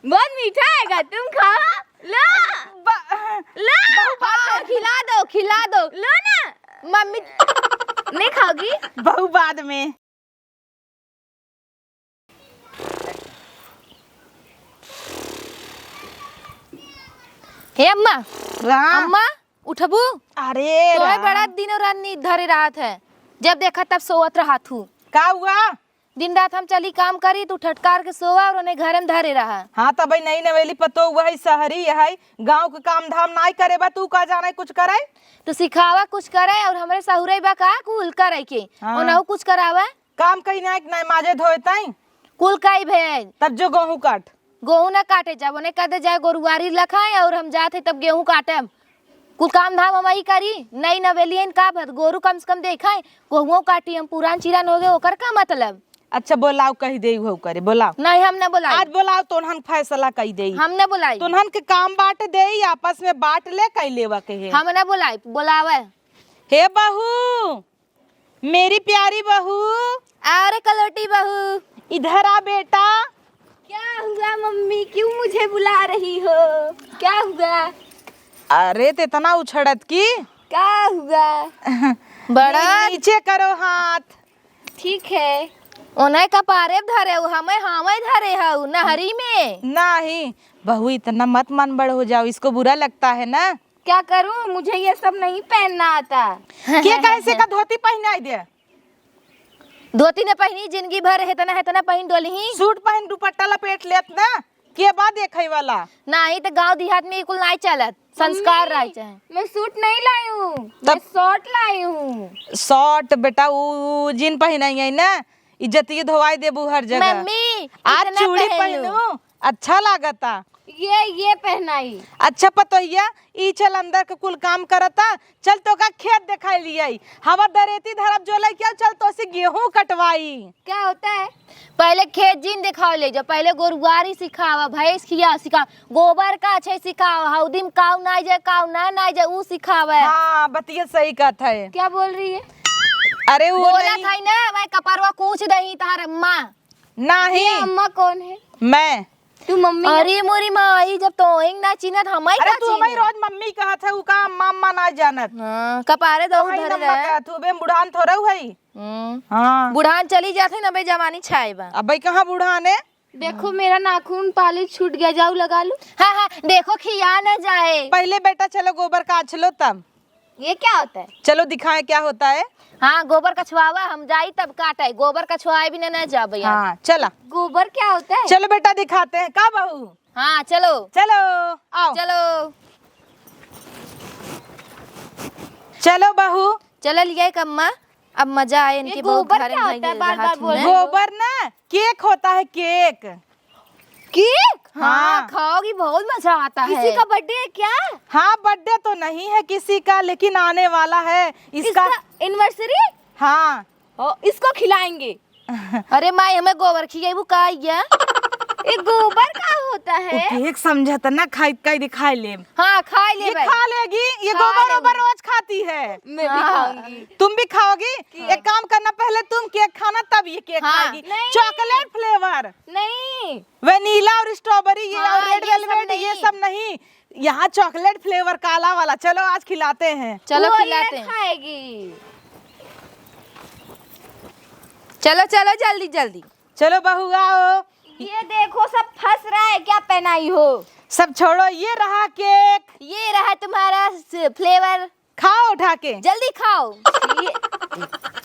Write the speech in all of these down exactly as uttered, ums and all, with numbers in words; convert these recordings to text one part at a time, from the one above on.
बहुत मीठा हैगा, तुम खाओ। लो। ब-, लो। बहू, बाद में। खिला दो, खिला दो। लो ना। मम्मी, नहीं खाओगी? बहू, बाद में। हे अम्मा, हाँ। अम्मा, उठबू? अरे तोहे राम। बड़ा दिनों रात नींद धरे रहत है, जब देखा तब सोवत रहत हू। का हुआ? दिन रात हम चली काम करी, तू ठटकार के सोवा और उन्हें घर में धरे रहा। हाँ, तब नई नवेली पतो हुआ है, शहरी है, गाँव के काम धाम नाई करे बा, तू का जाने कुछ करे? तो सिखावा कुछ करे, और हमरे सहुरे बा का कुल करे के, हाँ। उन्हें कुछ करावा। काम कहीं ना, ना माजे धोए ताई। कुल काई भे। तब जो गेहूं काट। गेहूं ना काटे, जब उन्हें कह दे जाए गोरुआरी लखाए और हम जात है तब गेहूं काटे। कुल काम धाम हम ही करी, नई नवेलियन का भर गोरू कम से कम देखाए, गेहूं काटी हम पुरान चिरान हो गए, ओकर का मतलब? अच्छा बोलाओ, कही दे हो करे, बोलाओ। नहीं, हम ना बोलाई। आज बोलाओ, तोनहन फैसला कही दे। हम ना बोलाई। तोनहन के काम बांट दे, आपस में बांट ले, कही लेवा के है। हम ना बोलाई, बोलावे। हे बहू, मेरी प्यारी बहू। अरे कलौटी बहू। इधर आ बेटा। क्या हुआ मम्मी, क्यों मुझे बुला रही हो? क्या हुआ? अरे, ते इतना उछड़त की? क्या हुआ? बड़ा नी-, नीचे करो हाथ। ठीक है। उन्हें कपारे धरे हऊ, हमें हावे धरे हऊ नहरी में। नहीं बहू, इतना मत मन बड़ हो जाओ, इसको बुरा लगता है ना। क्या करूं, मुझे ये सब नहीं पहनना आता। के कहे से का धोती पहनाई दे? धोती न पहनी, जिंदगी भर हेतना हेतना पहन डोलही। सूट पहन, दुपट्टा लपेट लेत ना, के बा देखे वाला? नाही त गांव देहात में ई कुल नाही चलत, संस्कार मम्मी, रहे चाहे। मैं सूट नहीं लाई हूँ, तब मैं शर्ट लाई हूँ। शर्ट बेटा, उ, उ जीन पहनाई है ना, इज्जतिये धोवाई देबू हर जगह। मम्मी, आज इतना चूड़ी पहन लू। पहनू, अच्छा लागता। ये, ये पहनाई। अच्छा पतोहिया, ई चल अंदर के कुल काम करता, चल तोका खेत देखाई लियाई। हवा दरेती धरब जो लइके आउ, चल तोसे गेहूं कटवाई। क्या होता है? पहले खेत जिन देखाओ ले जाओ, पहले गोरुआरी सिखावा, भैंस खिया सिखाओ, गोबर का अच्छे सिखाओ, हौदी में काऊ नाई जाए, काऊ ना नाई जाए, ऊ सिखावे। हाँ, बतिया सही कहत है। क्या बोल रही है? अरे वो बोला नहीं। था ना, मैं कपरवा कूच दही तार अम्मा। नहीं। ये अम्मा कौन है? मैं। तू मम्मी अरे मोरी माई, जब तो ओहिंग ना चिन्हत, हमाई अरे का तू हमारी चिन्हत? रोज मम्मी कहत है, उ का अम्मा अम्मा ना जानत। हाँ, कपारे तो तो हई धरे अम्मा रहे। कहत हूँ, बे बुढ़ान थोड़ा हई। हम्म। हाँ। बुढ़ान चली जात है ना बे, जवानी छाए बा। अबे कहाँ बुढ़ान है? देखो मेरा नाखून पालिश छूट गया, जाऊ लगा लूं। हाँ, हाँ, देखो खिया ना जाए। पहले बेटा चलो गोबर काछ लो तब। ये क्या होता है? चलो दिखाएं क्या होता है। हाँ, गोबर कछुआवा, हम जाई तब काटे। गोबर कछुआए बिना ना जाबे यार। हाँ, चला। गोबर क्या होता है? चलो बेटा दिखाते हैं। का बहू? हाँ, चलो। चलो, आओ। चलो। चलो बहू। चलो लिया एक अम्मा, अब मजा आए ये इनके बहुत गोबर घर क्या में होता है? बार बार बोल रही हो। गोबर ना केक होता है, केक। केक? हाँ, हाँ। खाओगी, बहुत मजा आता किसी है। का बर्थडे है क्या? हाँ, बर्थडे तो नहीं है किसी का, लेकिन आने वाला है इसका। इसका एनिवर्सरी? हाँ। ओ, इसको खिलाएंगे। अरे माई, हमें गोबर खियाबू का या? ये गोबर का होता वो है? केक समझत ना, खाई, खाई दिखाई ले। हाँ, खाई ले ये भाई। खा लेगी, ये खा गोबर लेगी। ओबर रोज खाती है। मैं भी हाँ। खाऊंगी। तुम भी खाओगी? केक। एक काम करना, पहले तुम केक खाना, तब ये केक हाँ। खाएगी। नहीं। चॉकलेट फ्लेवर। नहीं। वनीला और स्ट्रॉबेरी, ये हाँ, और रेड ये सब वेलवेट, ये नहीं। सब नहीं। यहाँ चॉकलेट फ्लेवर काला वाला। चलो आज खिलाते हैं। चलो वो खिलाते ये हैं। खाएगी। चलो, चलो, जल्दी, जल्दी। चलो बहू आओ। ये देखो सब फंस रहा है, क्या पहनाई हो? सब छोड़ो, ये रहा केक। ये रहा तुम्हारा स-, फ्लेवर। खाओ उठा के। जल्दी खाओ। ये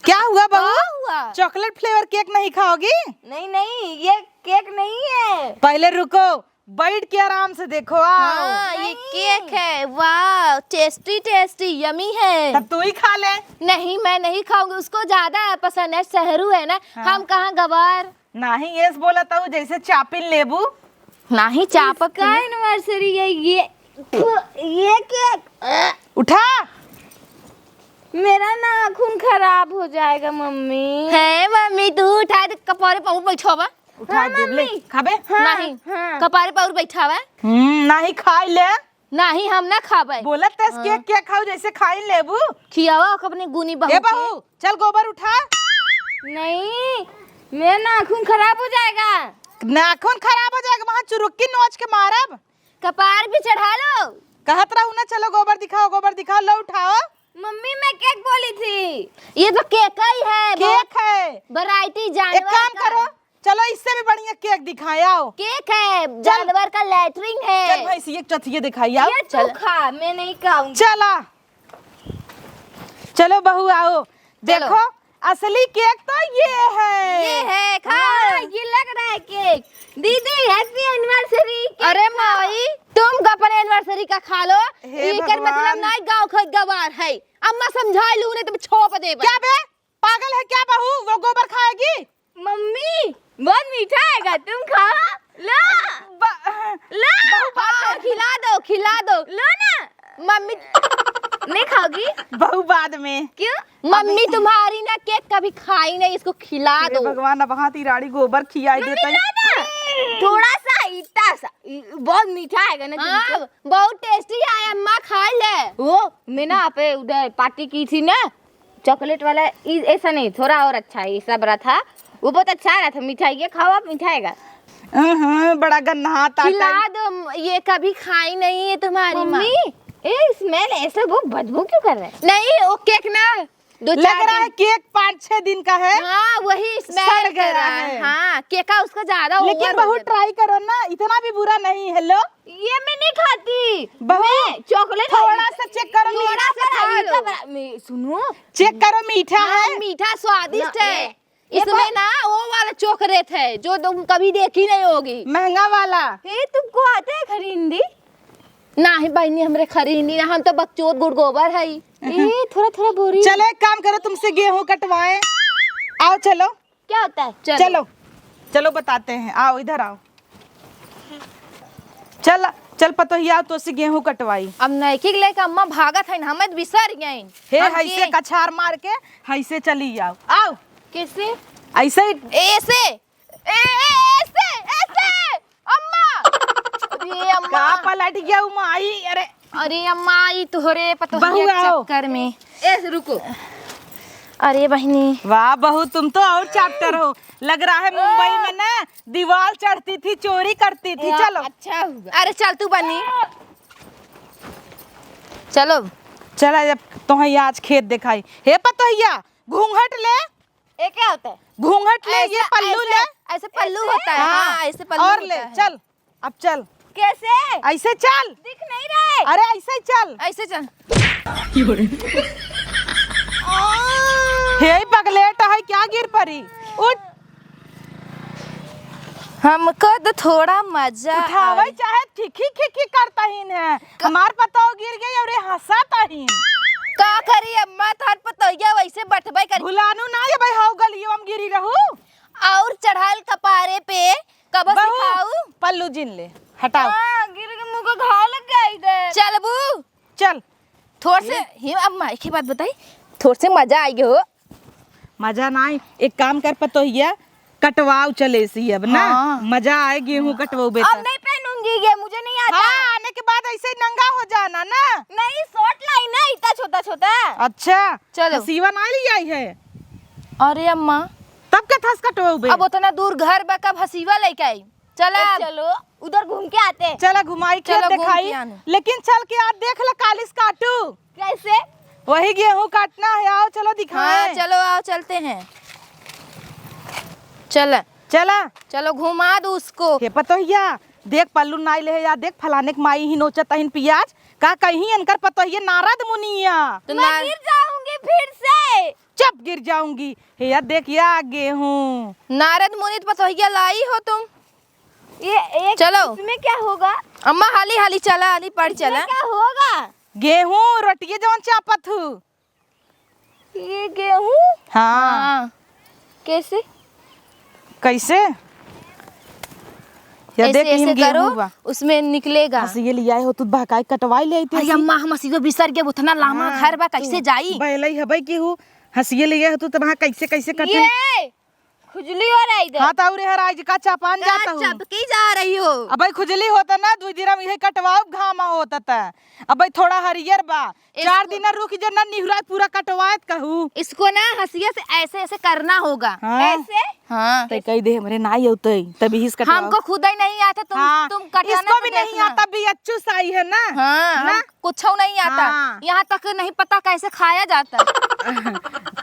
क्या हुआ बहू? क्या हुआ? चॉकलेट फ्लेवर केक नहीं खाओगी? नहीं, नहीं, ये केक नहीं है। पहले रुको, बैठ के आराम से देखो, आओ। हाँ, ये नहीं। केक है, वाह, टेस्टी, टेस्टी, यमी है। तब तू ही खा ले। नहीं, मैं नहीं खाऊंगी, उसको ज्यादा पसंद है, सहरू है ना, हाँ। हम कहाँ गवार। नाही, एस बोला था जैसे चापिन लेबू। नाही, चापक इसका नहीं। एनिवर्सरी है, ये, ये केक। उठा। मेरा नाखून खराब हो जाएगा मम्मी। है मम्मी, तू उठा दे, कपारे पर बैठो बा। उठा हाँ, दे, ले, मम्मी। खाबे? हाँ, नहीं, हाँ। कपारे पर बैठावा। हम्म, नाही खाई ले। नाही, हम ना खाबे। बोलत तस हाँ। केक, केक खाऊ जैसे खाई लेबू। खियावा ओके अपनी गुनी बहू ए के। बहू, चल गोबर उठा। नहीं, मेरा नाखून खराब हो जाएगा। नाखून खराब हो जाएगा, वहाँ चुरुक्की नोच के मारब। कपार पे चढ़ा लो। कहत रहू ना, चलो गोबर दिखाओ, गोबर दिखाओ, लो उठाओ। मम्मी, मैं केक बोली थी। ये तो केक ही है, केक है। वैरायटी जानवर एक काम का। करो, चलो इससे भी बढ़िया केक दिखाए, आओ। केक है, चल। जानवर का लैट्रिन है। चल भैंसी, एक चथिये दिखाई, आओ, ये तू चल। खा, मैं नहीं खाऊंगी। चला, चलो बहू आओ, चलो। देखो असली केक तो ये है। ये है, खा। हाँ, ये लग रहा है केक। दीदी, हैप्पी एनिवर्सरी केक अरे खा। माई, तुम अपन एनिवर्सरी का खा लो। हे एकर मतलब भगवान। ना गाँव खोज गवार है। अम्मा समझा लू, नहीं तो छोप देबे। क्या बे? पागल है क्या बहू? वो गोबर खाएगी? मम्मी, बहुत मीठा हैगा, तुम खाओ। लो। ब-, लो। बहू बात हाँ, है। खिला दो, खिला दो। लो ना। मम्मी नहीं खाओगी? बहू बाद में। क्यों? मम्मी अभी तुम्हारी ना केक कभी खाई नहीं, इसको खिला हे दो। भगवान, अब हाथ इराड़ी गोबर खियाई मम्मी, देता है। लो ना। थोड़ा सा, इतना सा, इ-, बहुत मीठा हैगा ना हाँ, तुमको। बहुत टेस्टी है, अम्मा खा ले। वो, मैं ना आप उधर पार्टी की थी ना, चॉकलेट वाला, इ-, ऐसा नहीं, थोड़ा और अच्छा है, ये सब रहा था, वो बहुत अच्छा रहा था, मिठाई, ये खाओ आप, मिठाई का। अहं, बड़ा गन्ना आता खिला है। दो, ये कभी खाई नहीं है तुम्हारी माँ। मम्मी, ए, स्मेल ऐसे, वो बदबू क्यों कर रहा है? नहीं, वो केक ना, दो लग चार रहा दिन है केक पाँच छह दिन का है, हाँ, वही स्मेल सड़ कर गया रहा है। है। हाँ, केक का उसका ज्यादा लेकिन ओवर हो बहुत गया। ट्राई करो ना, इतना भी बुरा नहीं है। लो, ये मैं नहीं खाती। बहू, मैं चॉकलेट थोड़ा खाई। सा चेक करो, थोड़ा मीठा सा है, खा लो। मीठा बना-, मैं, सुनो। चेक करो, मीठा हाँ, है। मीठा स्वादिष्ट ना, है। ए, ये इसमें पर ना वो वाला चॉकलेट है जो तुम कभी देखी नहीं होगी। महंगा वाला। ये तुमको आता है खरीदी? नहीं बहिनी, हमरे खरीदी ना, हम तो बकचोद गुड़ गोबर है। ए, थोड़ा थोड़ा बोरी। चलो एक काम करो, तुमसे गेहूं कटवाए। आओ चलो। क्या होता है? चलो। चलो, चलो बताते हैं, आओ इधर आओ। चल, चल पतोहिया, तोसे गेहूं कटवाई। अब नइकी के लेके अम्मा भागत हईन, हमें तो बिसर गईन। हे, हम हइसे के कछार मार के, हइसे चली आओ। आओ। कैसे? ऐसे ही। ऐसे? ए, ए, ऐसे, ऐसे। अम्मा। अरे अम्मा। का पलट गया उ माई? अरे। अरे अम्मा, ई तोहरे पतोहिया बहू के आओ। चक्कर में। ए, रुको। अरे बहिनी। वाह बहू, तुम तो और चैप्टर हो। लग रहा है मुंबई में ना दीवाल चढ़ती थी, चोरी करती थी। वाह, चलो। अच्छा हुआ। अरे चल तू बनी। चलो। चला, अब तोहई आज खेत देखाई। हे पतोहिया, घूंघट ले। ये क्या होता है? घूंघट ले, ये ऐसा, पल्लू ऐसे, ले। ऐसे पल्लू ऐसे? होता है। हाँ, हाँ, ऐसे पल्लू और होता ले, है। चल, अब चल। कैसे? ऐसे चल। दिख नहीं रहे। अरे, ऐसे ही चल। ऐसे चल। हे पगलेट है, क्या गिर पड़ी? उठ। हमको तो थोड़ा मजा उठावे आए। चाहे खिखी खिखी करता ही न। क- हमार पतोह गिर गई और ये हंसत ही। का करी अम्मा, तोहर पतोहिया वैसे बटबे करी। भुलानू ना ये भाई, हाउ गलियो हम गिरी रहू। और चढ़ाल कपारे पे कब बहू, सिखाऊ? पल्लू जिन ले, हटाओ। हाँ, गिर के मुंह को घाव लग गया इधर। चल बू। चल। थोड़ से, ये ही अब माई की बात बताई, थोड़ से मजा आई हो। मजा ना आई, एक काम कर पतोहिया, कटवाओ चले सी अब ना। हाँ। मजा आए गेहूं कटवाओ बेटा। अब नहीं पहनूंगी ये, मुझे नहीं आता। हाँ, आने के बाद ऐसे ही नंगा हो जाना ना। नहीं, शॉर्ट लाइन है, इतना छोटा छोटा। अच्छा, चलो। हसीवा ना ले आई है। अरे अम्मा। तब का थस कटवाओ बे? अब उतना दूर घर बा, कब हसीवा लेके आई? चला ए, अब। चलो, उधर घूम के आते हैं। चला घुमाई, खेत चलो, घूम दिखाई। के आना। लेकिन चल के आज देख ला कालिस काटू। कैसे? वही गेहूं काटना है, आओ चलो दिखाएं। हाँ, चलो आओ चलते हैं। चला। चला। चलो घुमा दो उसको। हे पतोहिया, देख पल्लू नाई ले है या देख फलाने के माई ही नोचत अहिन पियाज। का कहीं इनकर पतोहिया नारद मुनिया। तो मैं नार- गिर जाऊंगी फिर से। चुप, गिर जाऊंगी। हे या देख या गेहूं। नारद मुनि तो पतोहिया लाई हो तुम। ये एक चलो। इसमें क्या होगा? अम्मा हाली हाली चला, हाली पढ़ इसमें चला। क्या होगा? गेहूं, रोटिये जवन चापत हूँ। ये गेहूं? हाँ। हाँ। कैसे? कैसे? या ऐसे, देख, ऐसे इम गेहूं करो, बा। उसमें निकलेगा। हंसिये लियाए हो, तू बहकाई कटवाई ले आइते अरे हंसी। अम्मा, हम हंसियो बिसर गए, उतना लामा हाँ, घर बा, तू कैसे जाई? बैलई हबै केहू, हंसिये लियाए हो, तू तब हाँ कैसे, कैसे कटे? ये खुजली हो रही इधर। हाँ, तो और हर आज का चापान का जाता हूँ। चपकी जा रही हो? अबे खुजली होता ना, दुई दिन हम यही कटवाओ, घामा होता था। अबे थोड़ा हरियर बा, इसको चार दिन रुक जे ना, निहुरात पूरा कटवात कहू। इसको ना हंसिया से ऐसे ऐसे करना होगा। हाँ। ऐसे? हाँ। ते कही दे हमरे नाई होते, तभी हिस कटवाओ। हमको खुद ही नहीं आता, तुम, हाँ, तुम कटाना इसको भी तो नहीं देखना। आता, भी अच्छू साई है ना। हाँ, ना? हम कुछ नहीं आता। हाँ। यहाँ तक नहीं पता कैसे खाया जाता।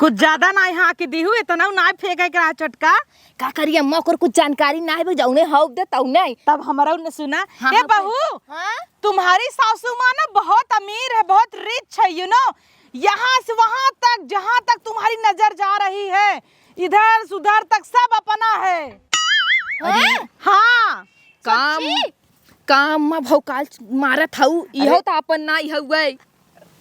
कुछ ज्यादा ना यहाँ के दिहू, इतना ना फेंके के रहा छोटका। का करी अम्मा, ओकर कुछ जानकारी ना है, जौने हौक दे तौने। तब हमारा उन्हें सुना। हाँ, ए हाँ, बहू, हाँ? तुम्हारी सासू माँ ना बहुत अमीर है, बहुत rich है, you know। यहाँ से वहां तक, जहां तक तुम्हारी नजर जा रही है, इधर से उधर तक सब अपना है। हैं? हाँ। काम, सच्ची? काम मा भौकाल मारत हऊ, इहो अरे। त अपन नाई हउए।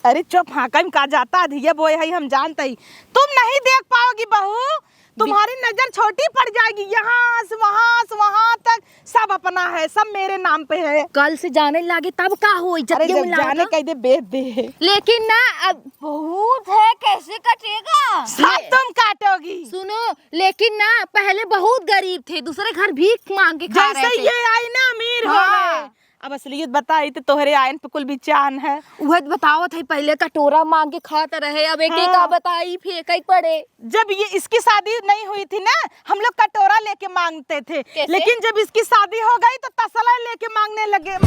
अरे चुप, हाँ, कहीं का जाता अधिया बोए है, हम जानते ही। तुम नहीं देख पाओगी बहू, तुम्हारी नजर छोटी पड़ जाएगी। यहाँ से वहाँ से वहाँ तक सब अपना है, सब मेरे नाम पे है। कल से जाने लागे तब का हो, इज्जत अरे के जब मिलाओ जाने तो। कह दे, बेच दे। लेकिन ना, अब बहुत है, कैसे कटेगा? सब ये तुम काटोगी। सुनो, लेकिन ना, पहले बहुत गरीब थे, दूसरे घर भीख मांग के खा जैसे रहे थे। ये आई ना, अमीर हो हाँ। गए। अब असलियत बताई तो तोहरे आयन पे कुल बिचान है। उहे तो बतावत है, पहले कटोरा मांग के खात रहे, अब एक एक हाँ। का बताई, फेंकई पड़े। जब ये, इसकी शादी नहीं हुई थी ना, हम लोग कटोरा लेके मांगते थे, कैसे? लेकिन जब इसकी शादी हो गई तो तसला लेके मांगने लगे।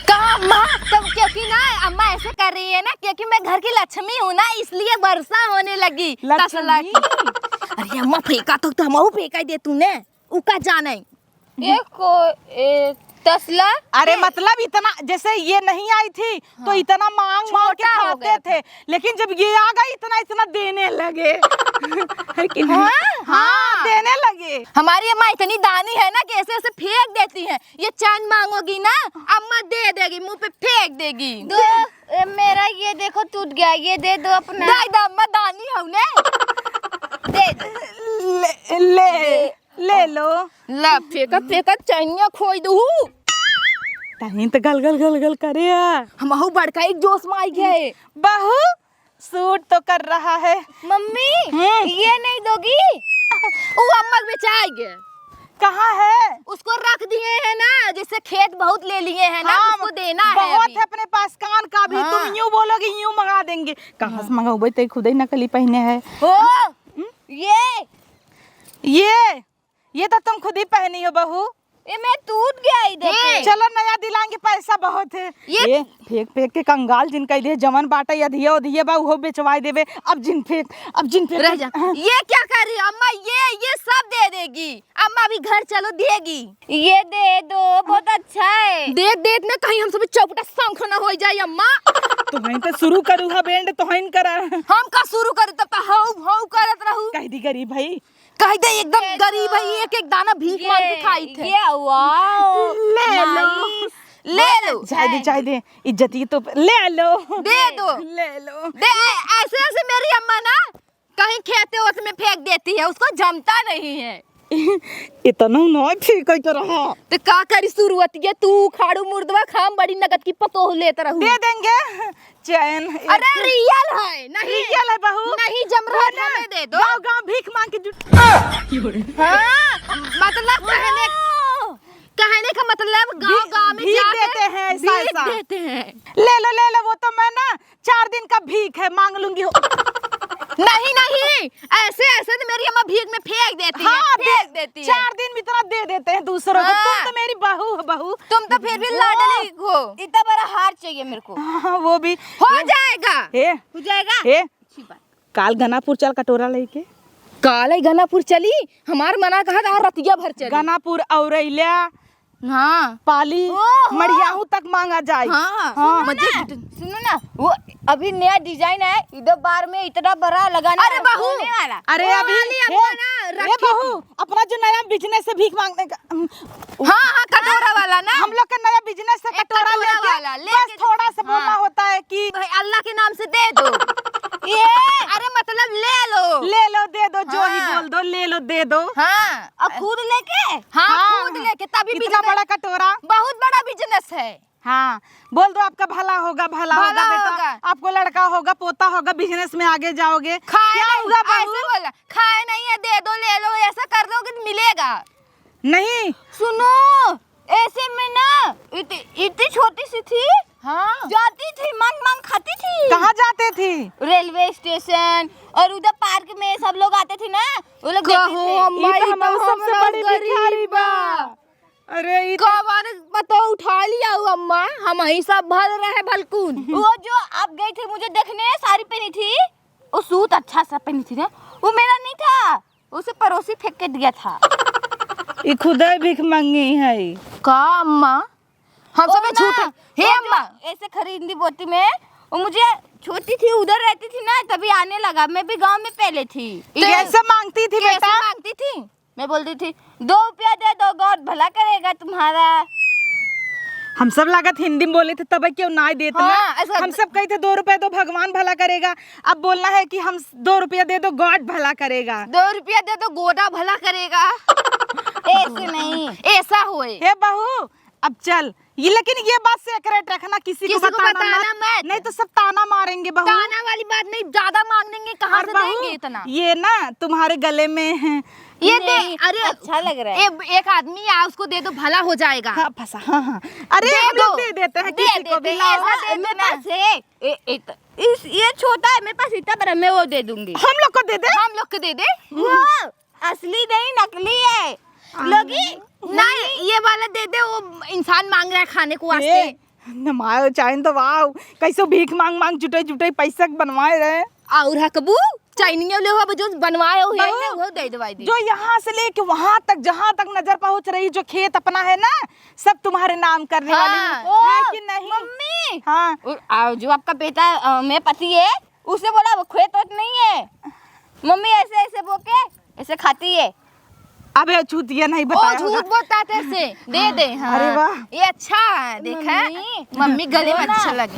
का अम्मा, तब क्योंकि ना अम्मा ऐसे कर रही है ना, क्योंकि मैं घर की लक्ष्मी हूँ ना, इसलिए वर्षा होने लगी लक्ष्मी? तसला की। अरे अम्मा, फेंका तो, तो हमहू फेंका दे तूने, उ का जाने। ये को, ए, तसला? अरे ये मतलब इतना, जैसे ये नहीं आई थी तो हाँ। इतना मांग मांग के छोटा हो खाते गया था। थे, लेकिन जब ये आ गई इतना इतना देने लगे। है कि नहीं? हाँ, हाँ, हाँ। देने लगे। हमारी अम्मा इतनी दानी है ना कि ऐसे ऐसे फेंक देती है। ये चैन मांगोगी ना, अम्मा दे देगी, मुंह पे फेंक देगी। दो, ए, मेरा ये देखो टूट गया, ये दे दो अपना। दे दो, अम्मा दानी हऊ ने। दे दो। ले, ले। ले लो। ला, फेंकत, फेंकत चैनिया खोई दहू। तहीं त गल, गल, गल, गल करे आ। हमहू बड़का एक जोश में आई गए। बहू, सूट तो कर रहा है। मम्मी, हम्म। ये नहीं दोगी? वो अम्मा के बेचाए गए। कहाँ है? उसको रख दिए हैं ना, जैसे खेत बहुत ले लिए हैं ना, हाँ, उसको देना है बहुत अभी। है अपने पास कान का भी। हाँ। तुम यूं बोलोगी, यूं मंगा देंगे। कहाँ से हाँ। मंगाऊबे? ते खुदे नकली पहने है। ओ, हम्म? ये ये, ये तो तुम खुद ही पहनी हो बहू। ये मैं टूट गया इधर ये। से। चलो नया दिलाएंगे, पैसा बहुत है। ये ये फेंक फेंक के कंगाल जिन कह दिए, जवन बाटे अधिया उधिया बा उहो बेचवाए देबे। अब जिन फेंक, अब जिन फेंक। रह जा। हाँ। ये क्या कर रही है अम्मा? ये, ये सब दे देगी अम्मा, अभी घर चलो देगी। ये दे दो, बहुत अच्छा है। दे देत में कहीं हम सब चौपटा शंख न हो जाए अम्मा। तुम्हें तो शुरू करू हा बैंड, तुम्हें करा। हम का शुरू करू, तब तो हऊ हऊ करत रहू। कह दी गरीब भाई। कह दे एकदम ये गरीब है, तो एक एक दाना भीख ये, मांग के खाई थे। ये, वाओ, ले लो। Nice। ले लो। जाए दे, जाए दे, इज्जत ही तो ले लो। दे दो। ले लो। दे, ऐसे ऐसे मेरी अम्मा ना कहीं खेते ओत में फेंक देती है, उसको जमता नहीं है। इतना ना फेंके के रहा। तो का करी शुरुआत ये तू खाड़ू मुर्दवा खाम बड़ी नगद की पतोह लेत रहू। दे देंगे। चैन, अरे, एक real है, नहीं, real है बहू। नहीं जम रहा वो ना, हमें दे दो। गाँव, गाँव भीख मांग के जुट हाँ, मतलब कहने, कहने का मतलब गाँव, भी-, गाँव में भीख जाके देते हैं, ऐसा, भीख ऐसा। देते हैं। ले लो, ले लो, वो तो मैं ना चार दिन का भीख है, मांग लूंगी हो। नहीं, नहीं, ऐसे, ऐसे तो मेरी अम्मा भीख में फेंक देती है, हाँ, फेंक दे-, देती है। चार दिन में इतना दे देते हैं दूसरों को। हाँ। तुम तो मेरी बहू हो, बहू। तुम तो फिर भी लाडली हो। इतना बड़ा हार चाहिए मेरे को। हाँ, वो भी। हो जाएगा। ए, हो जाएगा। ए, अच्छी बात। काल गनापुर चल कटोरा लेके। काल ही गनापुर चली, हमार मना कहा था रतिया भर चली। गनापुर, औरैया, हाँ। पाली, ओहो। मड़ियाहू तक मांगा जाए। हाँ, हाँ। हाँ। सुनो ना, सुनो ना, वो अभी नया design है, इधर बार में इतना बड़ा लगाने अरे वाला, बहू, सोने वाला। अरे वो अभी, वाली अम्मा ए, ना ए रखी बहू, थी। अपना जो नया business है भीख मांगने का, हम, हाँ, हाँ, कटोरा वाला ना। हम लोग का नया business है, एक कटोरा कटोरा लेके, वाला, बस लेके थोड़ा सा बोलना हाँ। होता है कि भाई अल्लाह के नाम से दे दो। ये, अरे मतलब ले लो। ले लो, दे दो, जो ही हाँ। बोल दो, ले लो, दे दो। हाँ। और खुद लेके? हाँ, हाँ। खुद लेके, तभी इतना business। बड़ा कटोरा। बहुत बड़ा business है। हाँ, बोल दो, आपका भला होगा, भला भला होगा बेटा, होगा। आपको लड़का होगा, पोता होगा, business में आगे जाओगे। खाए क्या नहीं, हुआ बहू? ऐसे बोला, "खाए नहीं है, दे दो, ले लो, ऐसा कर दो कि मिलेगा।" नहीं। सुनो, ऐसे में ना इत-, इतनी छोटी सी थी, हाँ। जाती थी, मांग मांग खाती थी। कहाँ जाते थी? रेलवे स्टेशन, और उधर पार्क में सब लोग आते थे ना, वो लोग देते कहो थे। अम्मा, ई तो ई तो हमरे सबसे हमरा बड़ी गरीब भिखारी बा। बा। अरे, ई तो कवन पतो उठा लिया हो अम्मा, हम ही सब भल रहे भलकुन। वो जो आप गई थी मुझे देखने, साड़ी पहनी थी, वो सूट अच्छा सा पहनी थी ना, वो मेरा नहीं था, उसे पड़ोसी फेंक के दिया था। ई खुदे भीख मंगी है। का अम्मा? हम वो सब ना, झूठे। हे वो जो अम्मा। ऐसे खरीदी बोती में, वो मुझे छोटी थी, उधर रहती थी ना, तभी आने लगा। मैं भी गांव में पहले थी। तो कैसे मांगती थी कैसे बेटा? मांगती थी? मैं बोलती थी, "दो रुपया दे दो, God भला करेगा तुम्हारा।" हम सब लागत हिंदी में बोले थे, तब क्यों ना देत ना? हाँ, ऐसा हम सब कही थे, "दो रुपया दो, भगवान भला करेगा।" अब बोलना है कि हम दो रुपया दे दो, God भला करेगा। दो रुपया दे दो, गोदा भला करेगा। ऐसे नहीं। ऐसा होए। हे बहू, अब चल, ये, लेकिन ये बात secret रखना, किसी को किसी को बताना बताना मत, मत। नहीं तो सब ताना मारेंगे बहू। ताना वाली बात नहीं, ज्यादा मांग लेंगे, कहाँ और से बहू, देंगे इतना? ये ना तुम्हारे गले में है। ये दे, नहीं, अरे, अच्छा लग रहा है। ए-, एक आदमी आ, उसको दे दो, भला हो जाएगा। हाँ, फंसा, हाँ, हाँ। अरे, दे हम लोग दो। दे देते हैं दे किसी को देते भी, हैं, लाओ। ऐसा दे मेरे देना। पास है। ए, ए, त-, इस, ये छोटा है, मेरे पास इतना बड़ा, मैं वो दे दूंगी। हम लोग को दे दे? हम लोग को दे दे। वो असली नहीं, नकली है। लोगी? नहीं, ये वाला दे दे, वो इंसान मांग रहा है खाने को वास्ते। ए, नमायो चाइन तो वाओ, कैसे भीख मांग मांग जुटाई जुटाई पैसा बनवाए रहे। और हकबू, चाइनिया ले हो, जो बनवाए हो, है बहू, ना, वो दे दवाई दी। जो यहाँ से लेके वहाँ तक, जहाँ तक नजर पहुँच रही, जो खेत अपना है ना, सब तुम्हारे नाम करने वाली हाँ। हूँ, है ओ, कि नहीं? मम्मी। हाँ। और, और जो आपका बेटा, अ, मेरे पति है, उसे बोला, "वो खेत वेत नहीं है, मम्मी ऐसे ऐसे बोके ऐसे खाती है।" अबे चूतिया नहीं ओ, बताया होगा। झूठ बोलता तेरे से, दे दे, हाँ। अरे वाह। ये अच्छा है, देखा? मम्मी, मम्मी गले में दो ना। अच्छा लगे।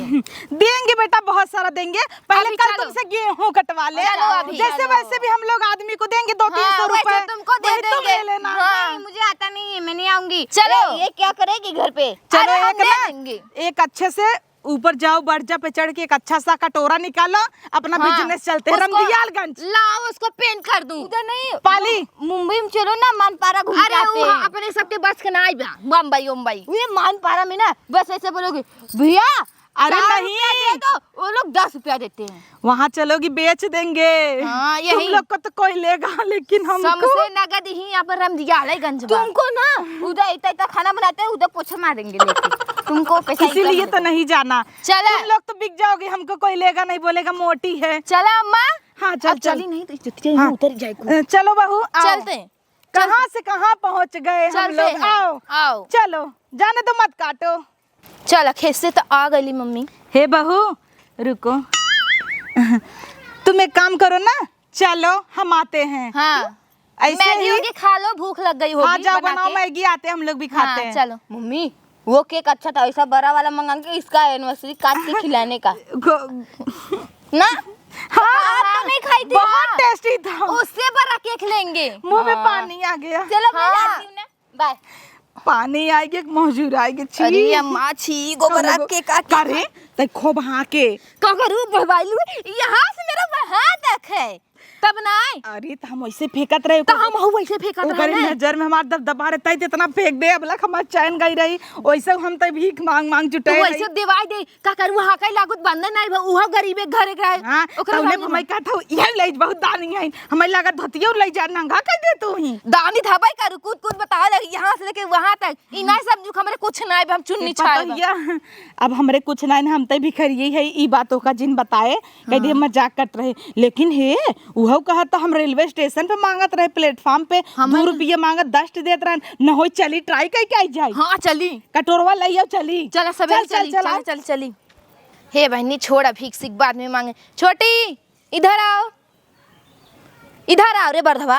देंगे बेटा, बहुत सारा देंगे। पहले अभी कल चलो। तुमसे गेहूं कटवा ले। चलो अभी। जैसे चलो। वैसे भी हम लोग आदमी को देंगे दो तीन हाँ, सौ वैसे रुपए। तुमको दे वही तुम देंगे। ले लेना। हाँ। नहीं, मुझे आता नहीं है, मैं नहीं आऊंगी। चलो। ए, ये क्या करेगी घर पे? चलो, अरे, हम एक दे ना, देंगे। एक अच्छे से ऊपर जाओ, बर्जा पे चढ़ के एक अच्छा सा कटोरा निकालो, अपना हाँ, business चलते हैं, उसको रमदियालगंज। लाओ, उसको paint कर दूं। उधर नहीं, पाली। मु-, मुंबई में चलो ना, मानपारा घूम के अरे, आते वहाँ हैं। अपने सबके बस के ना आइबा, बम्बई, उम्बई। ये मानपारा में ना, बस ऐसे बोलोगे, "भैया, अरे चार नहीं। रुपया दे दो", वो लोग दस रुपया देते हैं। वहाँ चलोगी, बेच देंगे। हाँ, तुम यही। लोग को तो कोई लेगा, लेकिन हमको सबसे नगद ही यहाँ पर रमदियालगंज बा। तुमको ना, उधर इतना, इतना खाना बनाते हैं, उधर पोछा मारेंगे लेके। तुमको पैसा इसीलिए इनकम तो है। नहीं जाना। चला। तुम लोग तो बिक जाओगे, हमको कोई लेगा नहीं, बोलेगा मोटी है। चला अम्मा। हाँ, चल, अब चल। चली नहीं तो इज्जत के हाँ। उतर जाए को। अ, चलो बहू, आओ। चलते हैं। कहाँ चलते। से कहाँ पहुँच गए हम चलते लोग। हैं। आओ। आओ। चलो, जाने दो, मत काटो। चल, खेत से तो आ गईली मम्मी। हे बहू, रुको। तुम एक काम करो ना, चलो हम आते हैं। हाँ। ऐसे मैगी ही वैगी खा लो, भूख लग गई होगी, हाँ, जाओ बना बनाओ के। मैगी, आते हम लोग भी खाते हाँ, हैं। चलो। मम्मी, वो cake अच्छा था, ऐसा बड़ा वाला मंगा के इसका anniversary काट के खिलाने का। गो- ना? हाँ, आप तो नहीं खाई थी बहुत ना? Tasty था। उससे बड़ा cake लेंगे। मुंह में हाँ। पानी आ गया। चलो, मैं हाँ। जाती हूँ ना। Bye। पानी आएगी, एक मौजूर आएगी, छी। अरे अम्मा, छी, गोबर हम लोग के का, का करे? तै खूब हाँके। का करूँ, मोबाइल में? यहाँ से मेरा वहाँ तक है, तब ना आए। अरे, त हम वैसे फेंकत रहे, तो ओकर, हम हऊ वैसे फेंकत ओकरे रहे ना। नजर में हमार दबदबा रहता है, त इतना फेंक दे, अब लक हमार चैन गई रही, वैसे हम तै भीख मांग मांग जुटाए तो वैसे रही। देवाई दे, का करू, हाँके लागत बंद नाई भा, उहो गरीबे के घरे के रहे। हाँ, ओकरा तौले बाद में में। मैं कहत हूँ, इहे लई बहुत दानी है। हमें लागत धोतियो लई जा, नंगा कर दे तू ही। दानी धबाई करू, कूद कूद बतावे लगी, यहाँ से लेके वहाँ तक। ई नाई सब जुक हमरे कुछ नाई बा, हम चुन्नी ए, छाए बा। पतोहिया, अब हमरे कुछ नाई ना, हम तै भिखरिये है, ई बात ओका जिन बताए, कह दिए हाँ। मजाक करत रहे। लेकिन हे, उहो कहत त हम रेलवे स्टेशन पे मांगत रहे, प्लेटफॉर्म पे, हम दू रुपये मांगत, दस देत रहन। न होई, चली, try कई के आई जाई। हाँ, चली। कटोरवा लइयो, चली। चला, सवेरे चल, चल, चली, चला। चली, चली, चली। हे बहिनी, छोड़, अब भीख सीख बाद में मांगे। छोटी, इधर आओ, इधर आओ रे बरधवा।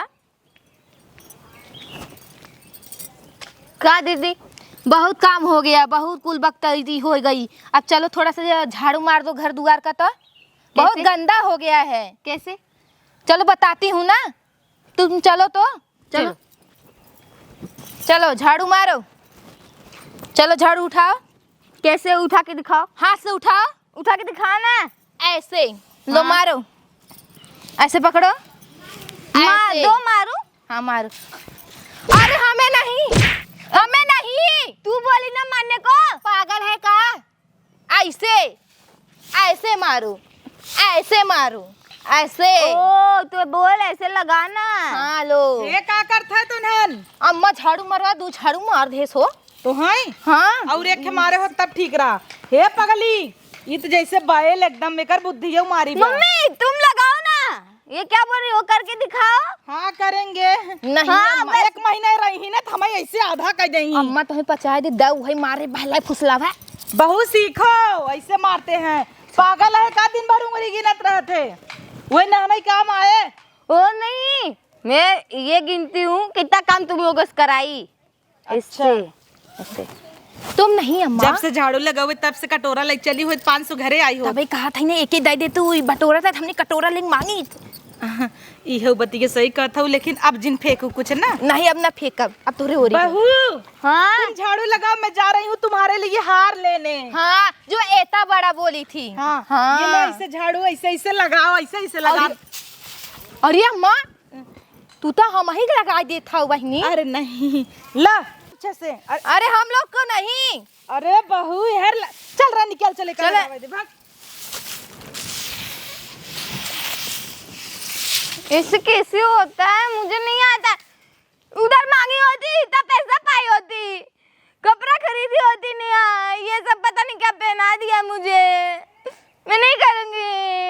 का दीदी, बहुत काम हो गया, बहुत कुल बकतैती हो गई। अब चलो, थोड़ा सा झाड़ू मार दो घर दुआर का तो। बहुत कैसे? गंदा हो गया है। कैसे? चलो बताती हूँ ना, तुम चलो तो। चलो। चलो। चलो झाड़ू मारो, चलो झाड़ू उठाओ। कैसे उठा के दिखाओ? हाथ से उठाओ। उठा के दिखा ना। ऐसे। लो हाँ। मारो, ऐसे पकड़ो। मार ऐसे। दो, मारू। हाँ मारो। अरे हमें नहीं, हमें नहीं। तू बोली ना मारने को। पागल है का? ऐसे, ऐसे मारो, ऐसे मारो, ऐसे। ओ, तो बोल ऐसे लगा ना। हाँ लो। ये का करत है तुन्हन? अम्मा झाड़ू मरवा दू, झाड़ू मार देस हो। तो हैं? हाँ। और एक ठे मारे हो तब ठीक रहा। हे पगली, ई तो जैसे बैल एकदम, एकर बुद्धियो मारी बा। मम्मी, तुम लगाओ ना। ये क्या बोल रही हो? करके दिखाओ। हाँ, करेंगे। नहीं हाँ, अम्मा। बस। एक महीना रही ना, तो हमें ऐसे आधा कर देंगी। अम्मा, तुम्हें पचाए दे, दऊ है मारे, बहला फुसलावा। बहू सीखो, ऐसे मारते हैं। पागल है का, दिन भर उंगली गिनत रहते? वही नहनई काम आए। ओ नहीं, मैं ये गिनती हूँ, कितना काम तुम लोगों से कराई। अच्छा। ऐसे, ऐसे। तुम नहीं अम्मा। जब से झाड़ू लगावे तब से कटोरा ले चली हो, पाँच सौ घरे आई हो। तबे कहा था ना, एक ही दे दे तू, ई बटोरा था, हमने कटोरा लेके मांगी। इहो बतिया सही कहत हूँ, लेकिन अब जिन फेंकू कुछ ना। नहीं, अब ना फेंकब, अब तोरे ओरी। बहू, हाँ। तुम झाड़ू लगाओ, मैं जा रही हूँ तुम्हारे लिए हार लेने। हाँ, जो एता बड़ा बोली थी। हाँ, हाँ। ये लो, ऐसे झाड़ू ऐसे ऐसे लगाओ, ऐसे ऐसे लगाओ। अरे, अरे अम्मा, तू तो हम ही लगा देत हऊ बहिनी। अरे नहीं, ला अच्छे से। अरे, अरे हम लोग को नहीं। अरे बहू, यार ला, चल रहा, निकल, चले, चले। चल, भाग। ऐसे कैसे होता है, मुझे नहीं आता। उधर मांगी होती, इतना पैसा पाई होती, कपड़ा खरीदी होती, नहीं, ये सब पता नहीं क्या पहना दिया मुझे। मैं नहीं करूँगी।